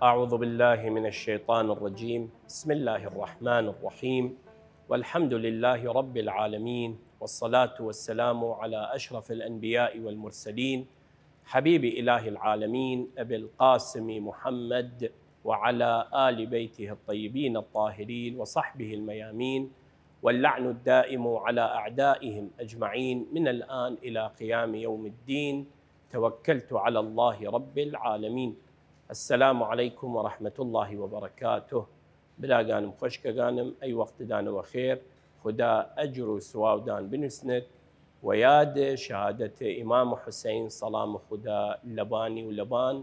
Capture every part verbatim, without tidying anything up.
أعوذ بالله من الشيطان الرجيم. بسم الله الرحمن الرحيم. والحمد لله رب العالمين. والصلاة والسلام على أشرف الأنبياء والمرسلين. حبيب إله العالمين أبي القاسم محمد وعلى آل بيته الطيبين الطاهرين وصحبه الميامين. واللعن الدائم على أعدائهم أجمعين من الآن إلى قيام يوم الدين. توكلت على الله رب العالمين. السلام عليكم ورحمة الله وبركاته. براگانم، خوەشکەگانم، ئەی وەختدانە وەخێر، خودا ئەجر و سواودان بنوسنت، وە یاد شەهادەت ئیمام حوسەین سەڵام خودا لەبانی و لەبان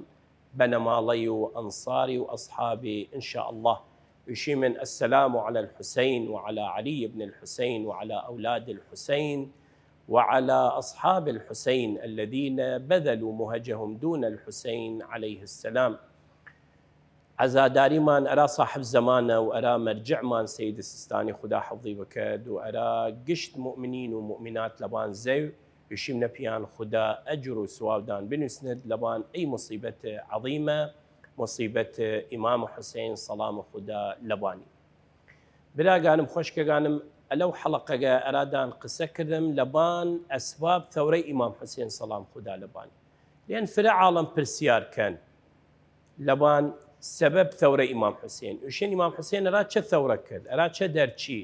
بەنەماڵەی و ئەنساری و ئەصحابی، ان شاء الله. ئوشیمن: السلام على الحسين وعلى علي بن الحسين وعلى أولاد الحسين وعلى أصحاب الحسين الذين بذلوا مهجهم دون الحسين عليه السلام. عەزاداریمان ئەرا ساحب زەمانە و ئەرا مەرجعمان سەید سیستانی، خودا حەفزی بکەد، و ئەرا گشت مومنین و مومنات لەبان زەو، ئوشیمنە پیان خودا ئەجر و سواودان بنوسنت لەبان ئەی موسیبەت عەظیمە، موسیبەت ئیمام حوسەین سەڵام خودا لەبانی. براگانم، خوەشکەگانم، ئەلەو حەڵەقەگە ئەرادان قسە کردم لەبان ئەسباب ثەورەی ئیمام حوسەین سەڵام خودا لەبانی. لێن فرە عاڵەم پرسیار کەن لەبان سەبەب ثەورە ئیمام حوسەین. ئوشێن ئیمام حوسەین ئەرا چە ثەورە کرد؟ ئەرا چە دەرچی؟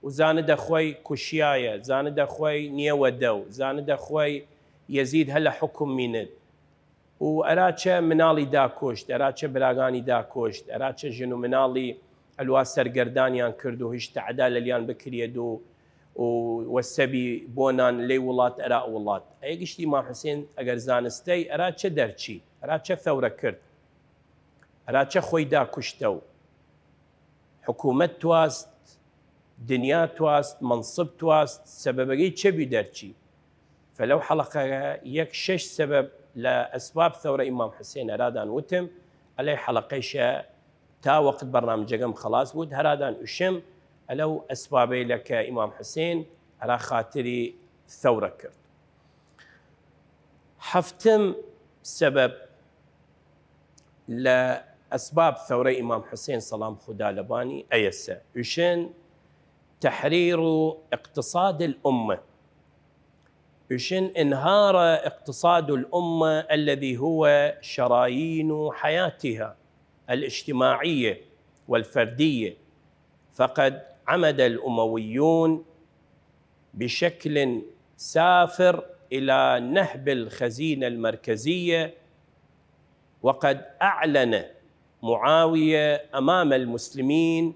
و زانە دەخوەی کوشیایە، زانە دەخوەی نیەوە دەو، زانە دەخوەی یەزید هەلە حوکم مینت. و ئەرا چە مناڵی داکوشت، ئەرا چە براگانی داکوشت، ئەرا چە ژن و مناڵی ئەلوا سەرگەردانیان کرد و هیچ تەعدا لەلیان بکریەد و، و وەسەبی بۆنان لەی وڵات ئەرا وڵات. ئەی گشتی ئیمام حوسەین ئەگەر زانستەی ئەرا چە دەرچی، ئەرا چە ثەورە کرد، ئەرا چە خوەی داکوشتەو؟ حکومەت تواست، دنیا تواست، منصب تواست، سەبەبەگەی چە بی دەرچی؟ فەلەو حەڵەقەگە یەک شەش سەبەب لە ئەسباب ثەورە ئیمام حوسەین ئەرادان وتم، ئەلەی حەڵەقەیشە تا وەقت بەرنامجەگەم خەڵاس بوود، هەرادان ئوشم ئەلەو ئەسبابەیلە کە ئیمام حوسەین ئەرا خاتری ثەورە کرد. هەفتم سەبەب لە ئەسباب ثەورەی ئیمام حوسەین سەڵام خودا لەبانی ئەیەسە، ئوشن: تحرير اقتصاد الأمة. ئوشن: انهار اقتصاد الأمة الذي هو شرايين حياتها الاجتماعية والفردية، فقد عمد الأمويون بشكل سافر إلى نهب الخزينة المركزية، وقد أعلن معاوية أمام المسلمين: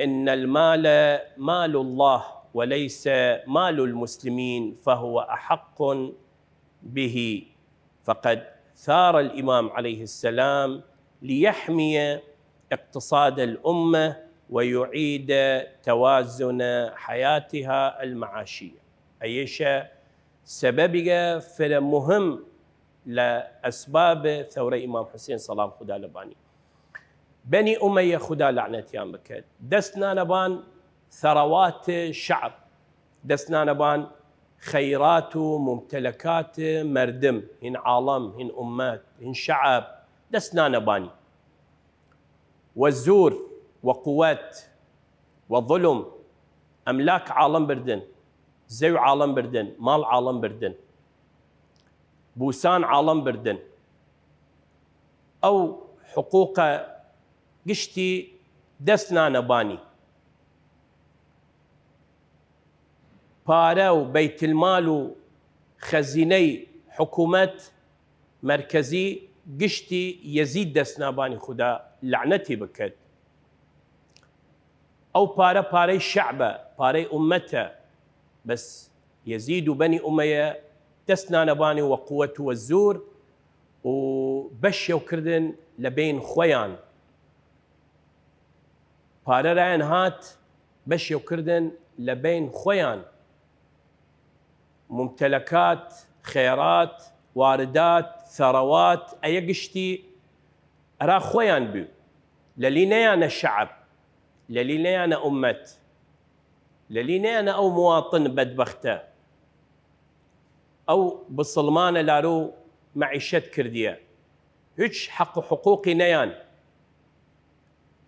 إن المال مال الله وليس مال المسلمين، فهو أحق به، فقد ثار الإمام عليه السلام ليحمي اقتصاد الأمة ويعيد توازن حياتها المعاشية. ئەیشە سەبەبیگە فرە مهم لە ئەسباب ثەورە ئیمام حوسەین سەڵام خودا لەبانی. بەنی ئومەیە خودا لەعنەتیان بکەد، دەست نانەبان ثروات شعب، دەست نانەبان خەیرات و ممتلکات مەردم، هین عاڵەم، هین ئومەت، هین شعب، دەست نانەبانی. وە زوور، وە قووەت، وە ظلم، ئەملاک عاڵەم بردن، زەو عاڵەم بردن، ماڵ عاڵەم بردن، بوسان عاڵەم بردن. ئەو حقوقە گشتی دەست نانەبانی. پارە و بەیتلمال و خەزینەی حکومەت مەرکەزی گشتی یەزید دەست نابانی، خودا لەعنەتی بکەد. ئەو پارە پارەی شەعبە، پارەی ئومەتە، بەس یەزید و بەنی ئومەیە دەست نانەبانی وە قووەت و وە زوور و بەشێو کردن لە بەین خوەیان. پارە رایان هات، بەشێو کردن لە بەین خوەیان. ممتلکات، خێرات، واردات، ثروات، ئەیە گشتی ئەرا خوەیان بوو. لەلی نەیانە شەعب، لەلی نەیانە ئومەت، لەلی نەیانە ئەو مواطن بەدبەختە. ئەو بسڵمانە لارو مەعیشەت کردیە، هویچ حەق و حقوقی نەیان،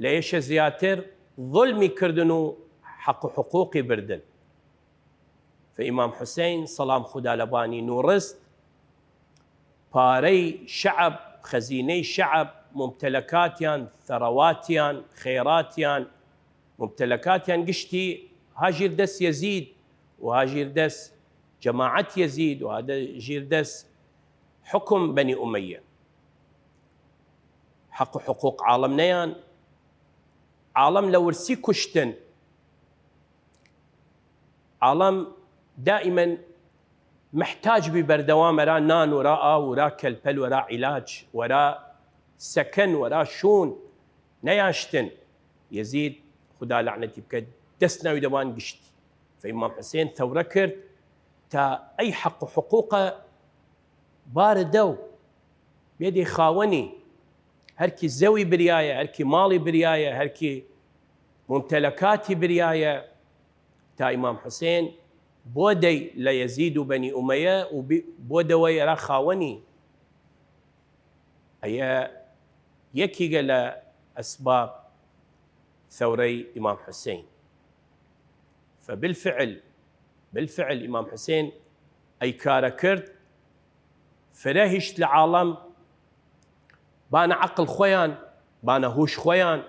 لە یەشە زیاتر ظلمی کردن و حەق و حقوقی بردن. فە ئیمام حسین سەڵام خودا لەبانی نوڕست، پارەی شعب، خەزینەی شعب، ممتلکاتیان، ثرواتیان، خیراتیان، ممتلکاتیان گشتی هاژیر دەس یەزید و هاژیر دەس جەماعەت یەزید و هاژیر دەس حکم بەنی ئومەیە. حەق و حقوق عاڵم نەیان، عاڵم لە ورسی کوشتن، عاڵم دائما محتاج بی بەردەوام ئەرا نان و ئەرا ئاو و ئەرا کەلپەل و ئەرا عیلاج و ئەرا سەکەن و ئەرا شوون نەیاشتن. یەزید خودا لەعنەتی بکەت دەس ناوی دەبان گشتی. فە ئیمام حسین ثەورە کرد تا ئەی حەق و حقوقە بارە دەو بێدەی خاوەنی، هەرکی زەوی بریایە، هەرکی ماڵی بریایە، هەرکی ممتلکاتی بریایە، تا ئیمام حسین بۆ دەی لە یەزید و بەنی ئومەیە و بی-، بۆ دەوەی ئەرا خاوەنی. ئەیە یەکیگە لە ئەسباب ثەورەی ئیمام حسین. فبالفعل، بالفعل ئیمام حسین ئەی کارە کرد، فرە هیشت لە عاڵم بانە عەقڵ خوەیان، بانە هووش خوەیان،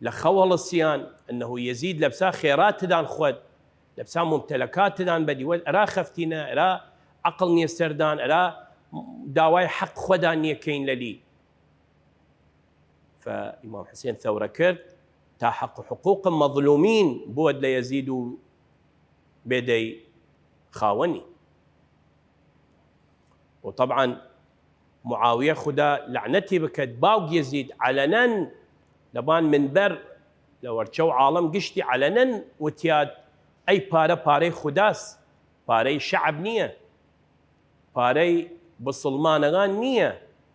لە خەوەڵسیان، ئەنەهو یەزید لەبسا خێراتدان خوەد، لەبسا ممتلکاتدان بەدی وەد ئەرا خەفتینە، ئەرا عەقڵ نیە سەردان، ئەرا داوای حەق خوەدان نیە کەین لەلی. فە ئیمام حسین ثەورە کرد تا حەق و حقوق مەظلومین بۆد لە یەزید و بێدەی خاوەنی. و طبعا معاویە خودا لەعنەتی بکەت، باوگ یەزید علنا لەبان منبەر لە وەرچەو عاڵم گشتی علنا وتیاد، ئەی پارە پارەی خوداس، پارەی شعب نیە، پارەی بسڵمانەگان نیە،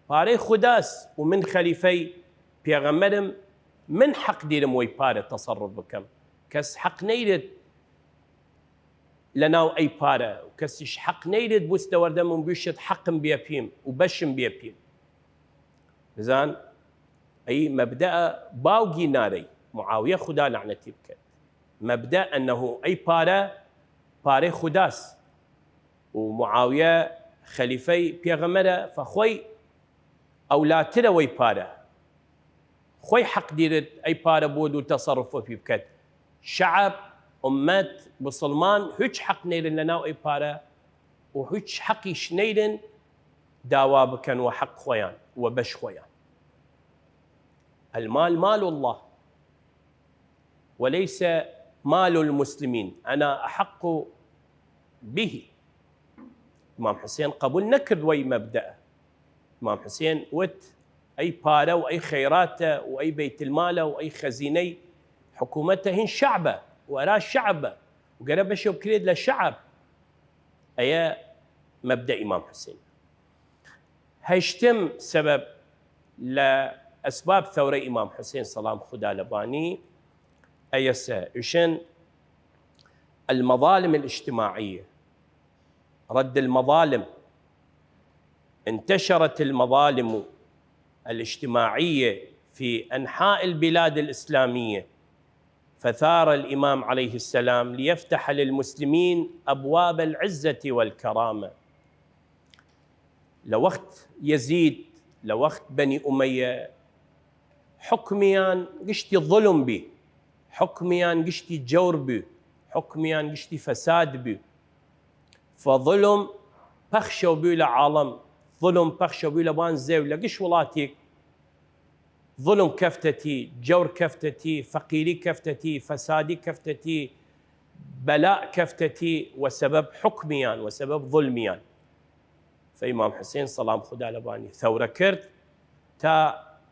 پارەی خوداس و من خەلیفەی پێغەمبەرم، من حەق دیرم وەی پارە تەسەڕف بکەم، کەس حەق نەیرد لەناو ئەی پارە، و کەسیش حەق نەیرد بوست لەوەردەمم بویشت حەقم بێ پیم و بەشم بێ پیم. بزان ئەی مەبدەئە باوگی نارەی معاویە خودا لەعنەتی بکەت، مەبدە ئەنەهو ئەی پارە پارەی خوداس و معاویە خەلیفەی پێغەمەرە، فەخوەی ئەولاترە وەی پارە. خوەی حەق دیرد ئەی پارە بۆد و تەسەڕف وەپی بکەت. شعب، ئومەت، بسڵمان هویچ حەق نەیرن لەناو ئەی پارە و هویچ حەقیش نەیرن داوا بکەن وە حەق خوەیان، وە بەش خوەیان. المال مال الله وليس مال المسلمين، أنا أحق به. ئیمام حسین قەبول نەکرد وەی مەبدەئە. ئیمام حسین وت، ئەی پارە و ئەی خەیراتە و ئەی بەیتلمالە و ئەی خەزینەی حکومەتە هین شعبە و ئەرا شعبە و گەرە بەشێ بکرێد لە شعب. ئەیە مەبدە ئیمام حسین. هەشتم سەبەب لە ئەسباب ثەورە ئیمام حسین سەڵام خودا لەبانی ئەیەسە ئشن المظالم الاجتماعية، رد المظالم. انتشرت المظالم الاجتماعية في أنحاء البلاد الإسلامية، فثار الإمام عليه السلام ليفتح للمسلمين أبواب العزة والكرامة. لە وەخت یەزید، لە وەخت بەنی ئومەیە، حکمیان گشتی ظلم بی، حکمیان گشتی جەور بی، حکمیان گشتی فەساد بی. فظلم پەخشەو بی لە عاڵم، ظلم پەخشەو بی لەبان زەو، لە گشت وڵاتیگ ظلم کەفتەتی، جەور کەفتەتی، فەقیری کەفتەتی، فەسادی کەفتەتی، بەلاء کەفتەتی وە سەبەب حکمیان، وە سەبەب ظلمیان. فە ئیمام حسین سەڵام خودا لەبانی ثەورە کرد تا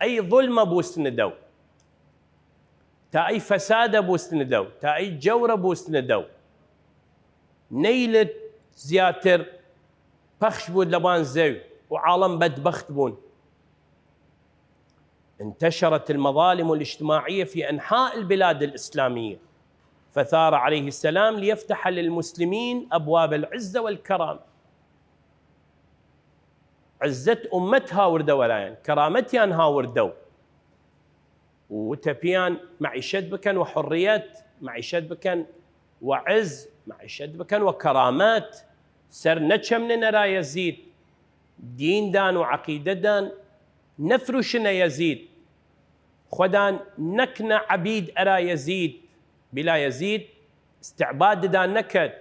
ئەی ظلمە بوستنە دەو، تا ئەی فەسادە بوستنە دەو، تا ئەی جەورە بوستنە دەو. نەیلد زیاتر پەخش بوود لەبان زەو و عاڵم بەدبەخت بوون. انتشرت المظالم الاجتماعية في أنحاء البلاد الإسلامية، فثار عليه السلام ليفتح للمسلمين أبواب العزة والكرامة. عزەت ئومەت هاوردە وەرایان، کەرامەتیان هاوردەو، و وتە پیان مەعیشەت بکەن وە حڕیەت، مەعیشەت بکەن وە عز، مەعیشەت بکەن وە کەرامەت، سەر نەچەمنن ئەرا یەزید، دیندان و عەقیدەدان نەفروشنە یەزید، خوەدان نەکنە عەبید ئەرا یەزید، بلا یەزید استعباددان نەکەد،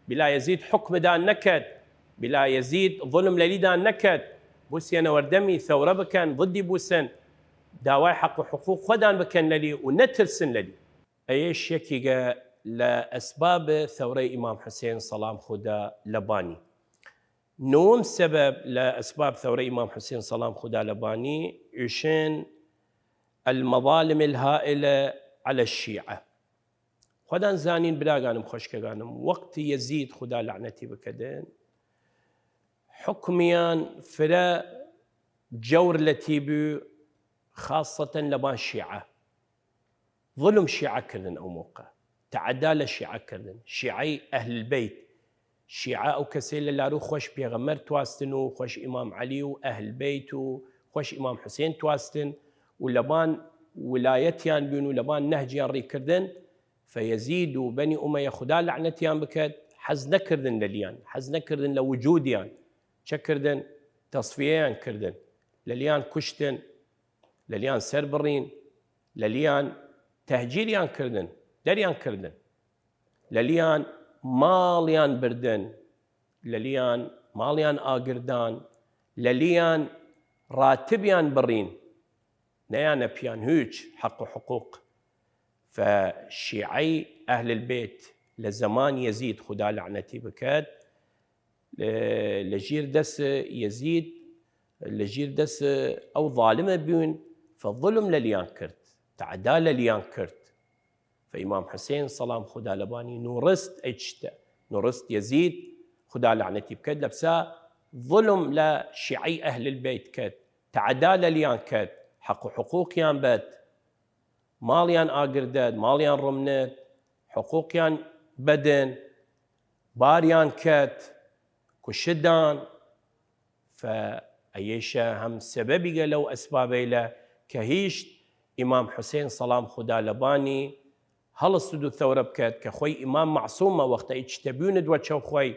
بلا یەزید حوکمدان نەکەد، بلا یەزید ظلم لەلیدان نەکەد، بوسیەنە وەردەمی ثەورە بکەن، ضدی بوسن، داوای حەق و حقوق خوەدان بکەن لەلی و نەترسن لەلی. ئەیش یەکیگە لە ئەسباب ثەورەی ئیمام حوسێن سەڵام خودا لەبانی. نووم سەبەب لە ئەسباب ثەورەی ئیمام حوسێن سەڵام خودا لەبانی، ئویشن المظالم الهائلة على الشيعة. خوەدان زانین براگانم خوەشکەگانم، وەخت یەزید خودا لەعنەتی بکەدن، حوکمیان فرە جەور لەتی بو، خاصەتەن لەبان شیعە. ظلم شیعە کردن ئەو موقە، تەعەدا لە شیعە کردن، شیعەی ئەهل بەیت. شیعە ئەو کەسەی لە لاروو خوەش پێغەمەر تواستن و خوەش ئیمام عەلی و ئەهل بەیت و خوەش ئیمام حوسێن تواستن و لەبان ولایەتیان بوین و لەبان نەهجیان ڕیکردن، فە یەزید و بەنی ئومەیە خودا لەعنەتیان بکەد، حەز نەکردن لەلیان، حەز نەکردن لە وجودیان، چە کردن؟ تەسفیەیان کردن، لەلیان کوشتن، لەلیان سەر بڕین، لەلیان تەهجیریان کردن، دەریان کردن، لەلیان ماڵیان بردن، لەلیان ماڵیان ئاگردان، لەلیان ڕاتبیان بڕین، نەیانە پیان هویچ حەق و حقوق. فە شیعەی ئەهل البەیت لە زەمان یەزید خودا لەعنەتی بکەد، لە، لە ژیر دەس یەزید، لە ژیر دەس ئەو ظالمە بوین، فە ظلم لەلیان کرد، تەعەدا لەلیان کرد. فە ئیمام حوسێن سەڵام خودا لەبانی نوڕست ئەی چشتە، نوڕست یەزید خودا لەعنەتی بکەد، لەپسا ظلم لە شیعەی ئەهل البەیت کەد، تەعەدا لەلیان کەد، حەق و حقوقیان بەد، ماڵیان ئاگردەد، ماڵیان ڕمنەد، حقوقیان بەدن، باریان کەد، کوشدان، فە ئەیەیشە هەم سەبەبیگە لەو ئەسبابەیلە کە هیشت ئیمام حوسێن سەڵام خودا لەبانی هەڵست و ثەورە بکەد کە خوەی ئیمام مەعسومە وەختە ئیچتە بیونت وە چەو خوەی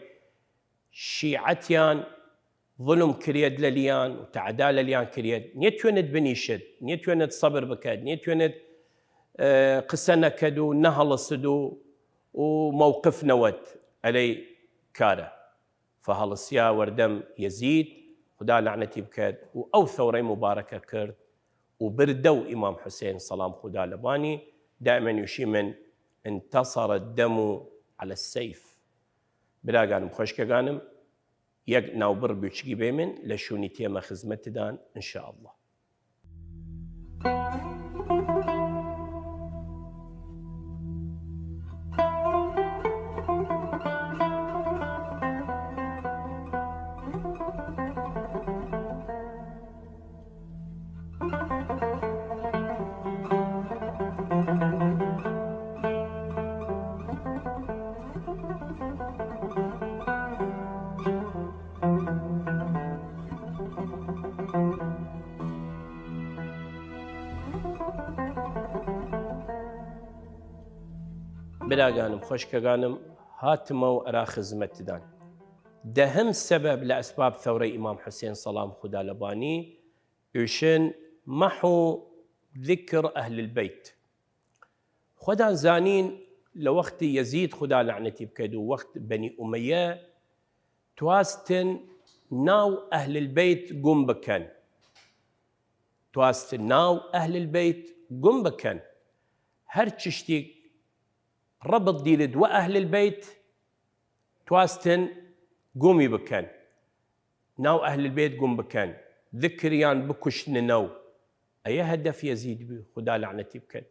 شیعەتیان ظلم کریەد لەلیان و تەعدا لەلیان کریەد، نیەتوێنێد بنیشد، نیەتوێنێد سەبر بکەد، نیەتوێنێد، ئە، قسە نەکەد و نەهەڵسد و، و مەوقف نەوەد ئەلەی کارە. فە هەڵسیا وەردەم یەزید، خودا لەعنەتی بکەد، و ئەو ثەورەی موبارەکە کرد و بردەو ئیمام حوسێن سەڵام خودا لەبانی، دائما یوشیمن: انتصر الدم على السيف. براگانم خوەشکەگانم، یەک ناوبڕ بوچگی بێمن لە شوونی تێمە خزمەتدان، ان شاء الله. براگانم خوەشکەگانم، هاتمەو ئەرا خزمەتدان. دەهم سەبەب لە ئەسباب ثەورەی ئیمام حوسێن سەڵام خودا لەبانی، ئویشن: محو ذكر أهل البيت. خوەدان زانین لە وەخت یەزید خودا لەعنەتی بکەد و وەخت بەنی ئومەیە، تواستن ناو ئەهل البەیت گوم بکەن. تواستن ناو ئەهل البەیت گوم بکەن. هەر چشتیگ ڕەبط دیرد وە ئەهل البەیت، تواستن گومی بکەن، ناو ئەهل البەیت گوم بکەن، ذکریان بکوشتنەو. ئەیە هەدەف یەزید بوی، خودا لەعنەتی بکەد.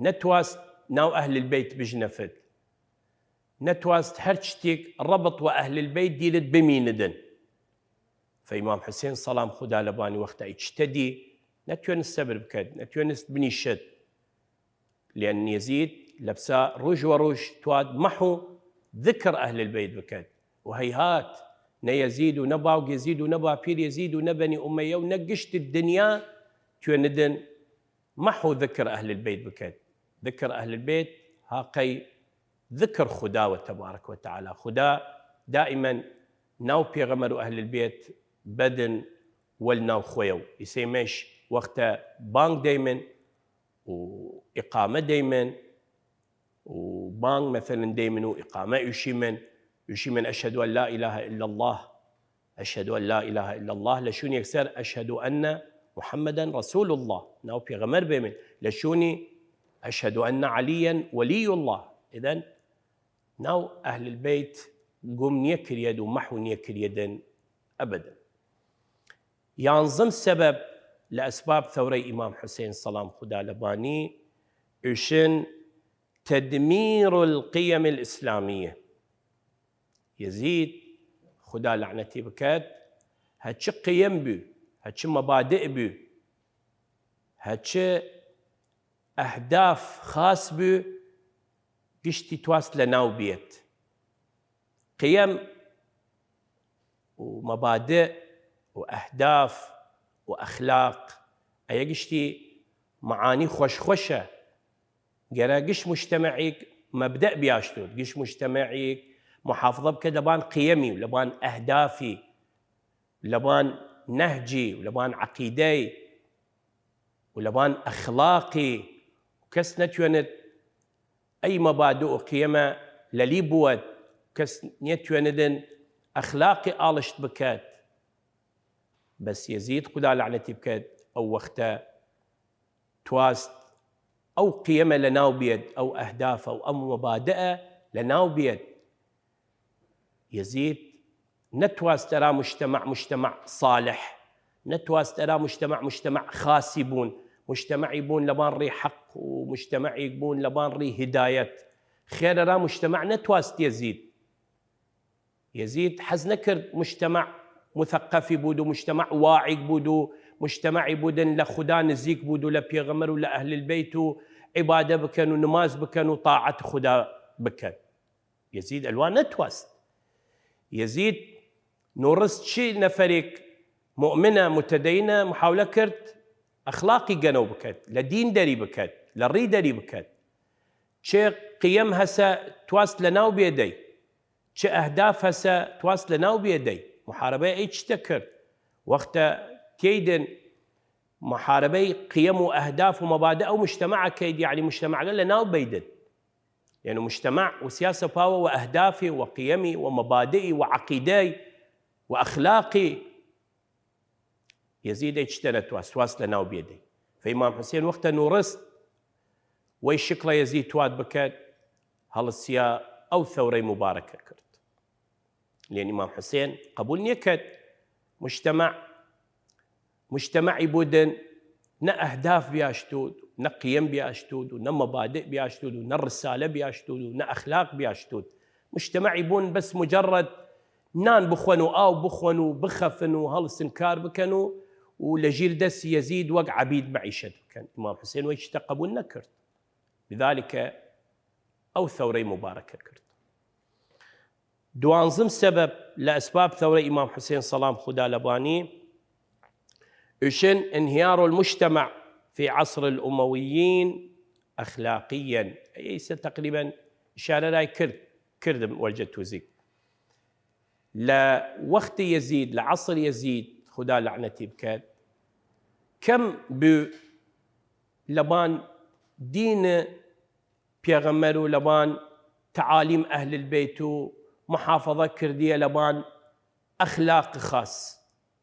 نەتواست ناو ئەهل البەیت بژنەفت، نەتواست هەر چتیگ ڕەبط وە ئەهل البەیت دیرد بمیندن. فە ئیمام حوسێن سەڵام خودا لەبانی وەختە ئیچتە دی، نەتوێنست سەبر بکەد، نەتوێنست بنیشد. لەن یەزید لەپسا رووژ وە رووژ تواد محو ذکر ئەهل البەیت بکەد. و هەیهات، نە یەزید و نە باوگ یەزید و نە باپیر یەزید و نە بەنی ئومەیە و نە گشت دنیا توێندن محو ذکر اهل البیت بکەێد. ذکر اهل البیت هاقەی ذکر خودا وە تبارک و تعالی. خودا دائما ناو پێغەمەر و اهل البیت بەێدن وەل ناو خوەیەو. ئیسەیمەش وەختە بانگ دەیمن و ئقامە دەیمن و بانگ مەسەلەن دەیمن و ئقامە ئوشیمن، ئوشیمن اشهد ان لا اله الا الله، اشهد ان لا اله الا الله، لە شوون یەکسەر اشهد ان محمدا رسول الله، ناو پێغەمەر بەیمن، لە شوونی اشهد ان علیا ولی الله. ئیدەن ناو اهل البیت گوم نیەکریەێد و محو نیەکریەێدن ابدا. یانزم سەبەب لە ئەسباب ثەورەی ئیمام حوسەین سەلام خودا لەبانی ئوشن تدمیر القیم الاسلامیە. یەزید خودا لەعنەتی بکەێد، هەچ قیم بو، هەچ مەبادئ بو، هەچ ئەهداف خاس بو، گشتی تواست لەناو بیەێد. قیم و مەبادئ و ئەهداف و ئەخلاق، ئەیە گشتی معانی خوەش خوەشە. گەرە گشت مجتمعیگ مەبدەئ بیاشتوود، گشت مجتمعیگ محافظە بکەێد لەبان قیمی و لەبان ئەهدافی، لەبان نەهجی و لەبان عەقیدەی و لەبان ئەخلاقی. کەس نەتوێنێد ئەی مەبادئ و قیمە لەلی بوەێد، کەس نیەتوێنێدن ئەخلاقی ئاڵشت بکەێد. بەس یەزید خودا لەعنەتی بکەێد ئەو وەختە تواست ئەو قیمە لەناو بیەێد، ئەو ئەهدافە و ئەم مەبادئە لەناو بیەێد. یەزید نەتواست ئەرا مجتمع مجتمع صالح، نەتواست ئەرا مجتمع مجتمع خاسی بوون، مجتمعی بوون لەبان ڕی حەق و مجتمعیگ بوون لەبان ڕی هیدایەت. خێر ئەرا مجتمع نەتواست یەزید. یەزید حەز نەکرد مجتمع مثقفی بوود و مجتمع واعیگ بوود و مجتمعی بوودن لە خودا نزیک بوود و لە پێغەمەر و لە ئەهل البیت و عبادە بکەن و نماز بکەن و طاعەت خودا بکەن. یەزید ئەلوا نەتواست. یەزید نوڕست چی نەفەریگ مؤمنە متدەینە محاولە کرد ئەخلاقی گەنەو بکەێد، لە دین دەری بکەێد، لە ڕی دەری بکەێد. چێ قیم هەسە تواست لەناو بێدەی، چ ئەهداف هەسە تواست لەناو بێدەی. محاربەی ئەی چتە کرد؟ وەختە تیەیدن محاربەی قیم و ئەهداف و مەبادئ ئەو مجتمعە کەید، یەعنی مجتمعەگە لەناو بەیدن. یەعنی مجتمع وسیا سەپاوە وە ئەهدافی و قیمی و مەبادئی و عەقیدەی و ئەخلاقی. یەزید ئەی چتە نەتواست، تواست لەناو بێدەی. فە ئیمام حوسێن وەختە نوڕست وەی شکڵە یەزید تواد بکەێد، هەڵسیا ئەو ثەورەی موبارەکە کرد. لێن ئیمام حوسێن قەبول نیەکەێد مجتمع، مجتمعی بوودن نە ئەهداف بیاشتوود، نە قیم بیاشتوود و نە مەبادئ بیاشتوود و نە ڕسالە بیاشتوود و نە ئەخلاق بیاشتوود. مجتمعی بوون بەس مجرد نان بخوەن و ئاو بخوەن و بخەفن و هەڵسن کار بکەن و، و لە ژیر دەس یەزید وەک عەبید مەعیشەت بکەن. ئیمام حوسێن وەی چتە قەبول نەکرد. لذلك ئەو ثەورەی موبارەکە کرد. دوانزم سەبەب لە ئەسباب ثەورەی ئیمام حوسێن سەڵام خودا لەبانی، ئوشن انهیار المجتمع في عصر الأمويين أخلاقيا. ئەیسە تقریبا ئشارە رای کرد، کردم وەرجە توزیک. لە وەخت یەزید، لە عەسر یەزید، خودا لەعنەتی بکەێد، کەم بو لەبان دین پێغەمەر و لەبان تعالیم ئەهل البیت و محافظە کردیە لەبان ئەخلاق خاس.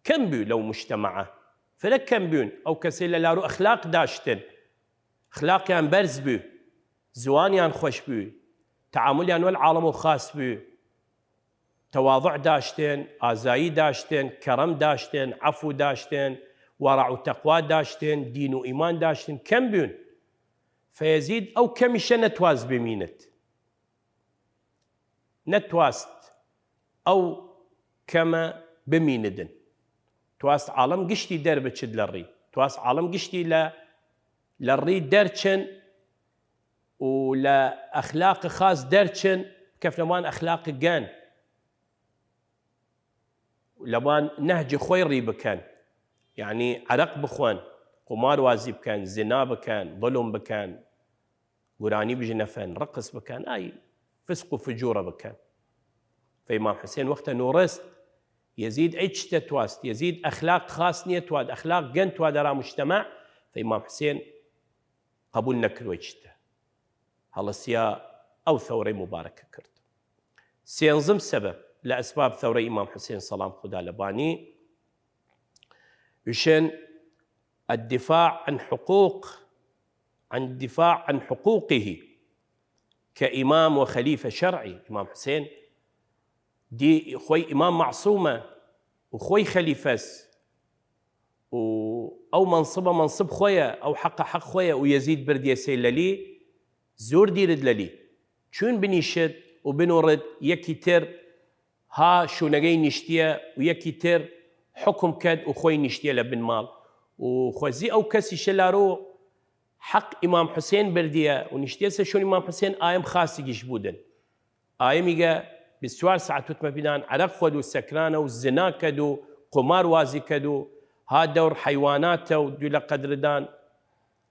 کەم بو لەو مجتمعە، فرە کەم بون ئەو کەسەی لە لارو ئەخلاق داشتن، ئەخلاقیان بەرز بو، زوانیان خوەش بو، تعاملیان وەل عاڵەمەو خاس بو، تواضع داشتن، ئازایی داشتن، کەرەم داشتن، عەفو داشتن، وەڕع و تەقوا داشتن، دین و ئیمان داشتن، کەم بون. فە یەزید ئەو کەمیشە نەتواست بمینت. نەتواست ئەو کەمە بمینەێدن. تواست عاڵەم گشتی دەر بچد لە ڕی. تواست عاڵەم گشتی لە، لە ڕی دەرچن و لە ئەخلاق خاس دەرچن، کەفنەمان ئەخلاق گەن. لەبان نەهج خوەی ڕی بکەن، یەعنی عەرەق بخوەن، قومار وازی بکەن، زنا بکەن، ظلم بکەن، گورانی بژنەفەن، ڕقس بکەن، ئای فسق و فجورە بکەن. فە ئیمام حسێن وەختە نوڕست، یەزید ئەی چتە تواست، یەزید ئەخلاق خاس نیە تواد، ئەخلاق گەن تواد ئەرا مجتەمەع، فە ئیمام حسێن قەبول نەکرد وەی چتە. هەڵەسیا ئەو ثەورەی مبارەکە کرد. سێنزم سەبەب لە ئەسباب ثەورەی ئیمام حسێن سەڵام خودا لەبانی، وشێن الدفاع عن حقوق، عن الدفاع عن حقوقه كإمام وخليفة شرعي. ئیمام حسێن دی خوەی ئیمام معصومە و خوەی خەلیفەس و ئەو مەنسبە مەنسب خوەیە، ئەو حەقە حەق خوەیە و یەزید بردیەسەی لەلی، زور دیرد لەلی. چوین بنیشد و بنوڕد یەکی تر ها شونەگەی نیشتیە و یەکی تر حکم کەد و خوەی نیشتیە لە بن ماڵ و خوەزی ئەو کەسیشە لارو حەق ئیمام حسێن بردیە و نیشتیەسە شون ئیمام حسێن ئایم خاسیگیش بودن. ئایمیگە بیست و چوار ساعت وتمە پیدان عەرەق خوەد و سەکرانە و زنا کەد و قومار وازی کەد و ها دەور حەیواناتە و دوی لە قەدردان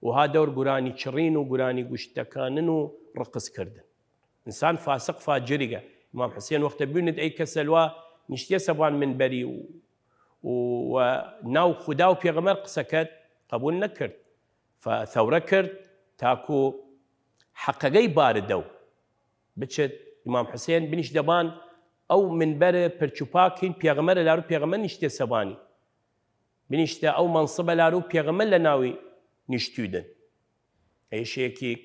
و ها دەور گورانی چڕین و گورانی گوشتەکانن و ڕقس کردن. ئنسان فاسق فاجریگە. ئیمام حسێن وەختە بوینت ئەی کەسە لوا نیشتیە سەبان منبەری و، و، و ناو خودا و پێغەمەر قسەکەت قبول نەکرد. فثەورە کرد تاکو حەقەگەی باردەو بچێت. ئیمام حسێن بنیش دەبان ئەو منبەر پرچ و پاکین پێغەمەر لارو پێغەمەر نیشتێ سەبانی. بنیشتە ئەو مەنسبە لارو پێغەمەر لە ناوی نیشتویدن. ئەیش یەکیک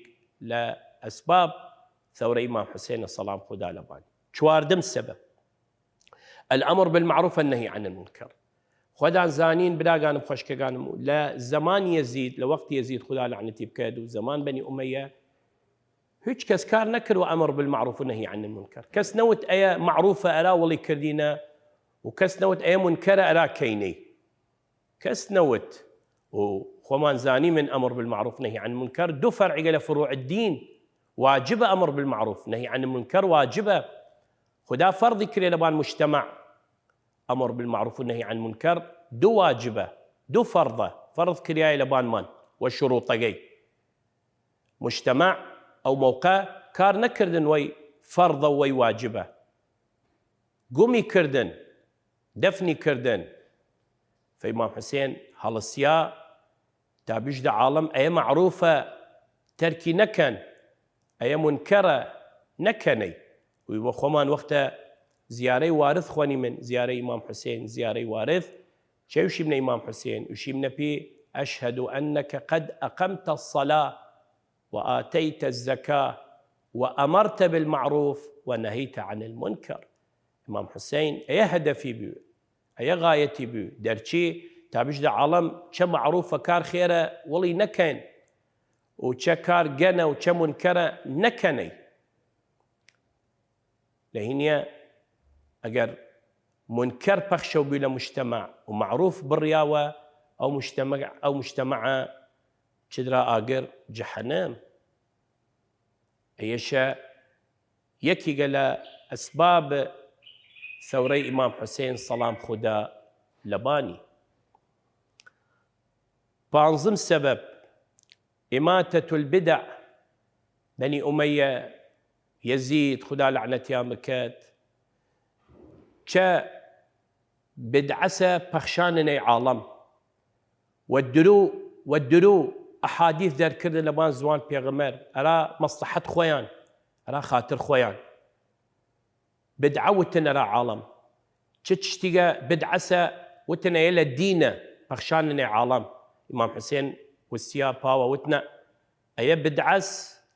لە ئەسباب ثەورە ئیمام حسێن سەڵام خودا لەبان. چواردم سەبەب الأمر بالمعروف والنهي عن المنكر. خوەدان زانین براگانم خوەشکەگانم و لە زەمان یەزید، لە وەخت یەزید خودا لەعنەتی بکەد و زەمان بەنی ئومەیە، هیچ کەس کار نەکرد وە ئەمر بالمعروف و نهی عن المنکر. کەس نەوت ئەیە معروفە ئەرا وڵی کردینە و کەس نەوت ئەیە منکەرە ئەرا کەینەی. کەس نەوت. و خوەمان زانیمن ئەمر بالمعروف نهی عن المنکر دو فەرعیگە لە فروع الدین. واجبە ئەمر بالمعروف نهی عن المنکر واجبە. خودا فەرضی کرێ لەبان مجتەمەع. ئەمر بالمعروف و نهی عن المنکر دو واجبە، دو فەرضە فەرض کریایە لەبانمان وە شروطەگەی. مجتەمەع ئەو مەوقە کار نەکردن وەی فەرضە و وەی واجبە. گومی کردن، دەفنی کردن. فە ئیمام حسێن هەڵسیا تا بژدە عاڵم ئەیە معروفە تەرکی نەکەن، ئەیە منکەرە نەکەنەی. وی وە خوەمان وەختە زیارەی وارث خوەنیمن، زیارەی ئیمام حسێن، زیارەی وارث. چەوشیمنە ئیمام حسێن؟ وشیمنە پی: أشهد أنك قد أقمت الصلاة وآتيت الزكاة وأمرت بالمعروف ونهيت عن المنكر. ئیمام حسین ئەیە هەدەفی بوو، ئەیە غایەتی بوو، دەرچی تا بژدە عاڵم چە معروفە کار خێرە وڵی نەکەن و چە کار گەنە و چە منکەرە نەکەنەی. لە هینیە ئەگەر منکەر پەخشەو بوی لە مجتەمەع و معروف بڕیاوە، ئەو مجتەمەع، ئەو مجتەمەعە چدرا ئاگر جەحەنەم. ئەیەشە یەکیگە لە ئەسباب ثەورەی ئیمام حسین سەڵام خودا لەبانی. پانزم سەبەب، إماتة البدع. بەنی ئومەیە، یەزید، خودا لەعنەتیان بکەت، چە بدعەسە پەخشاننەی عاڵەم. و درو، و درو ئەحادیث دەرکردن لەبان زوان پێغەمەر ئەرا مەسڵەحەت خوەیان، ئەرا خاتر خوەیان. بدعە وتن ئەرا عاڵەم. چ چشتیگە بدعەسە وتن ئەیە لە دینە، پەخشاننەی عاڵەم. ئیمام حسین وسیا پاوە وتنە ئەیە بدعەس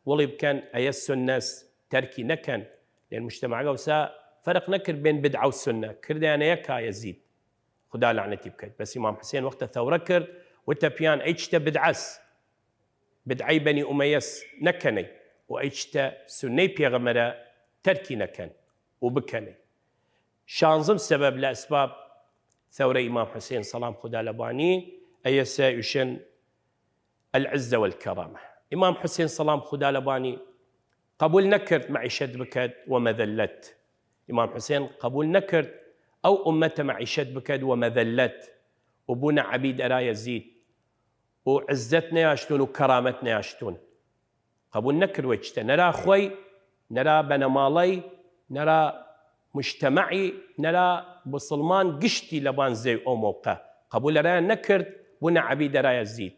وڵی بکەن، ئەیە سنەس تەرکی نەکەن. لێن مجتەمەعگە وسا فەرق نەکرد بین بدعە و سنە، کردیانە یەکا یەزید، خودا لەعنەتی بکەت. بەس ئیمام حسین وەختە ثەورە کرد، وتە پیان ئەی چتە بدعەس، بدعەی بەنی ئومەیەس نەکەنەی، و ئەی چتە سنەی پێغەمەرە تەرکی نەکەن و بکەنەی. شانزم سەبەب لە ئەسباب ثەورە ئیمام حسین سەڵام خودا لەبانی ئەیەسە ئوشن العزة والكرامة. ئیمام حسین سەڵام خودا لەبانی قبول نەکرد مەعیشەت بکەت و مەذلەت. ئیمام حسین قبول نەکرد ئەو ئومەتە مەعیشەت بکەێد وە مەذلەت و بوونە عەبید ئەرا یەزید و عزەت نەیاشتوون و کەرامەت نەیاشتوون. قەبوول نەکرد وەی چتە، نەرا خوەی، نەرا بەنەماڵەی، نەرا مجتەمەعی، نەرا بسڵمان گشتی لەبان زەوی ئەو مەوقە قەبوول ئەرایان نەکرد، بوونە عەبید ئەرا یەزید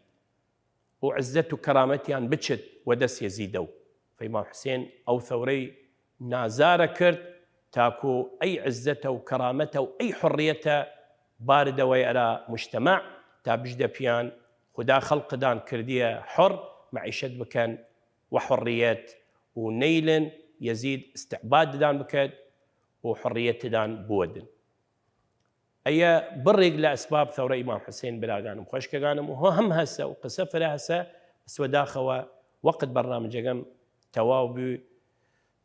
و عزەت و کەرامەتیان بچێت وە دەس یەزیدەو. فەیمام حسێن ئەو ثەورەی نازارە کرد تاکو ئەی عزەتە و کەرامەتە و ئەی حڕیەتە باردەوەی ئەرا مجتەمەع تا بژدە پیان خودا خەڵقدان کردیە حڕ مەعیشەت بکەن وە حڕیەت و نەیلن یەزید استعباددان بکەێد و حڕیەتدان بوەێدن. ئەیە بڕێگ لە ئەسباب ثەورە ئیمام حسێن براگانم خوەشکەگانم و هەم هەسە و قسە فرە هەسە. بەس وەداخەوە وەقت بەرنامجەگەم تەواو بوی.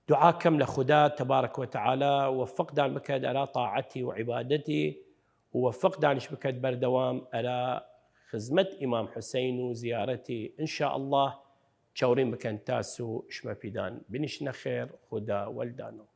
دوعا کەم لە خودا تبارک و تعالی وفقدان بکەێد ئەرا طاعەتی و عبادەتی و وفقدانش بکەێد بەردەوام ئەرا خزمەت ئیمام حسین و زیارەتی ان شاء الله. چەوڕیم بکەن تاس و شمەپیدان بنیشنە خێر خودا وەلدانەو.